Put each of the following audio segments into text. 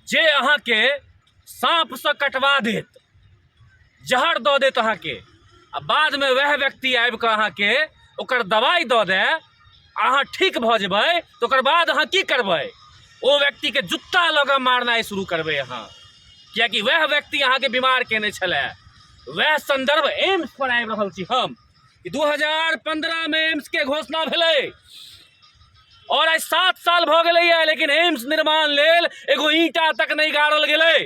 जे अहाँके साँपसँ कटवा देत, जहर दऽ देत अहाँके, आ बादमे वएह व्यक्ति आबि कऽ अहाँके ओकर दवाइ दऽ दए, अहाँ ठीक भऽ जेबै, तऽ ओकर बाद अहाँ की करबै? ओ व्यक्तिके जुत्ता लऽ कऽ मारनाइ शुरू करबै अहाँ, किएकि वएह व्यक्ति अहाँके बीमार केने छलै। वएह सन्दर्भ एम्स पर आबि रहल छी हम कि 2015मे एम्सके घोषणा भेलै और आइ 7 साल भऽ गेलैए, लेकिन एम्स निर्माण लेल एगो ईंटा तक नहि गाड़ल गेलै।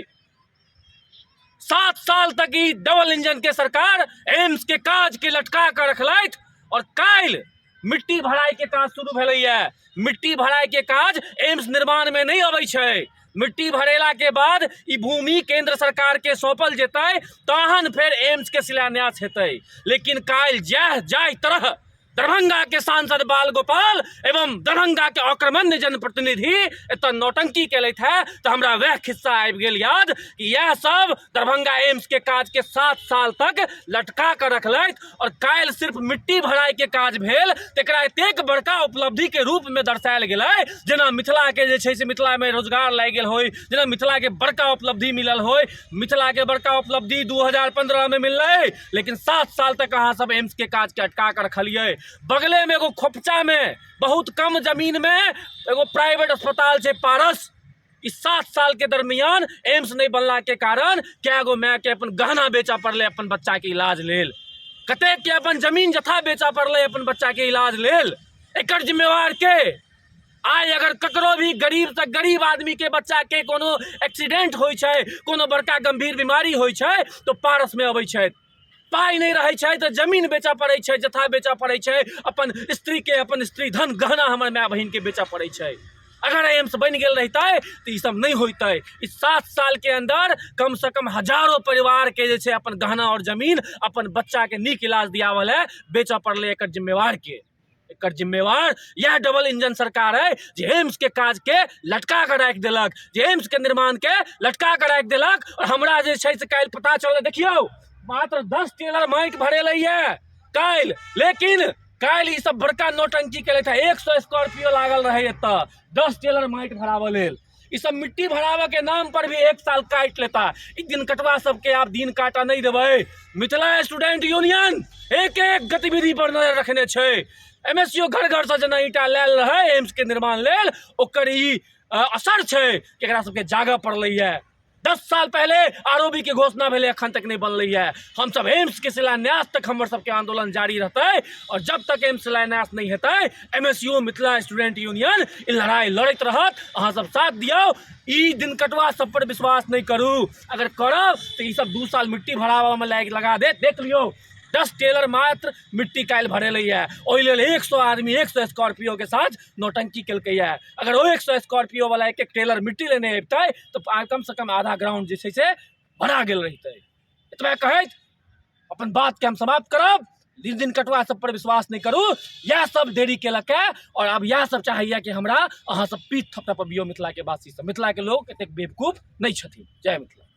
7 साल तक ई डबल इंजन के सरकार एम्स के काज के लटका कऽ रखलथि और काल्हि मिट्टी भराई के काज शुरू भेलैए। मिट्टी भराई के काज एम्स निर्माण में नहि अबै छै। मिट्टी भरेला के बाद ई भूमि केंद्र सरकार के सौंपल जेतै, तहन फेर एम्स के शिलान्यास हेतै। लेकिन काल्हि जैह जाहि तरह दरभंगा के सांसद बाल गोपाल एवं दरभंगा के अकर्मण्य जनप्रतिनिधि एतऽ नौटंकी केलथि है, तऽ हमरा वएह खिस्सा आबि गेल याद कि इएह सब दरभंगा एम्स के काज के 7 साल तक लटका कऽ रखलथि और काल्हि सिर्फ मिट्टी भराई के काज भेल, तकरा एतेक बड़का उपलब्धि के रूप में दर्शायल गेलै जेना मिथिला के जे छै से मिथिला में रोजगार लागि गेल होय, जेना मिथिला के बड़का उपलब्धि मिलल होय। मिथिला के बड़का उपलब्धि 2015 में मिललै, लेकिन 7 साल तक अहाँ सब एम्स के काज के अटका के रखलियै। बगले में एगो खोपचा में बहुत कम जमीन में एगो प्राइवेट अस्पताल छै पारस। ई 7 साल के दरमियान एम्स नहीं बनला के कारण कै गो माय के अपन गहना बेचऽ पड़लै अपन बच्चा के इलाज लेल, कतेक के अपन जमीन जथा बेचऽ पड़लै अपन बच्चा के इलाज लेल। एकर जिम्मेवार के? आइ अगर ककरो भी गरीब से गरीब आदमी के बच्चा के कोनो एक्सीडेंट होइ छै, कोनो बड़का गंभीर बीमारी होइ छै, तो पारस में अबै छै। पाइ नहि रहै छै तऽ जमीन बेचऽ पड़ै छै, जथा बेचऽ पड़ै छै, अपन स्त्रीके अपन स्त्री धन गहना हमर माय बहिनके बेचऽ पड़ै छै। अगर एम्स बनि गेल रहितै तऽ ई सब नहि होइतै। ई 7 साल के अंदर कम से कम हजारों परिवार के जे छै अपन गहना और जमीन अपन बच्चा के नीक इलाज दियाबऽ लए बेचऽ पड़लै। एकर जिम्मेवार के? एकर जिम्मेवार यह डबल इंजन सरकार है जे एम्स के काज के लटका के राखि देलक, जे एम्स के निर्माण के लटका के राखि देलक। और हमरा जे छै से काल्हि पता चलल, देखियौ मात्र 10 टेलर माटि भरेलैए काल्हि, लेकिन काल्हि ई सब बड़का नौटंकी केलथि है। 100 स्कॉर्पियो लागल रहै एतऽ 10 टेलर माटि भराबऽ लेल। ई सब मिट्टी भराबऽ के नाम पर भी 1 साल काटि लेता। ई दिन कटवा सबके आब दिन काटा नहि देबै। मिथिला स्टूडेंट यूनियन एक एक गतिविधि पर नजर रखने छै। एमएसयू घर घर से जेना ईंटा लायल रहै एम्स के निर्माण लेल, ओकर ई असर छै कि एकरा सबके जागऽ पड़लैए। 10 साल पहले आरओबी के घोषणा भेलै, अखन तक नहि बनलैए। हमसब एम्स के शिलान्यास तक हमर सबके आंदोलन जारी रहतै और जब तक एम्स शिलान्यास नहि हेतै एमएसयू मिथिला स्टूडेंट यूनियन ई लड़ाई लड़ैत रहत। अहाँ सब साथ दियौ। ई दिन कटवा सब पर विश्वास नहि करू, अगर करब तऽ ई सब 2 साल मिट्टी भराबऽमे लागि लगा देत। देख लियौ 10 टेलर मात्र मिट्टी काल्हि भरेलैए, ओहि लेल 100 आदमी 100 स्कॉर्पियो के साथ नौटंकी केलकैए। अगर ओ 100 स्कॉर्पियो वाला एक एक टेलर मिट्टी लेने अबितै तऽ कम से कम आधा ग्राउंड जे छै से भरा गेल रहितै। एतबा कहैत अपन बात के हम समाप्त करब। दिन दिन कटुआ सब पर विश्वास नहि करू, इएह सब देरी केलक है और आब इएह सब चाहैया कि हमरा अहाँ सब पीठ थपथपबियौ। मिथिला के वासी सब, मिथिला के लोग एतेक बेवकूफ नहि छथिन। जय मिथिला।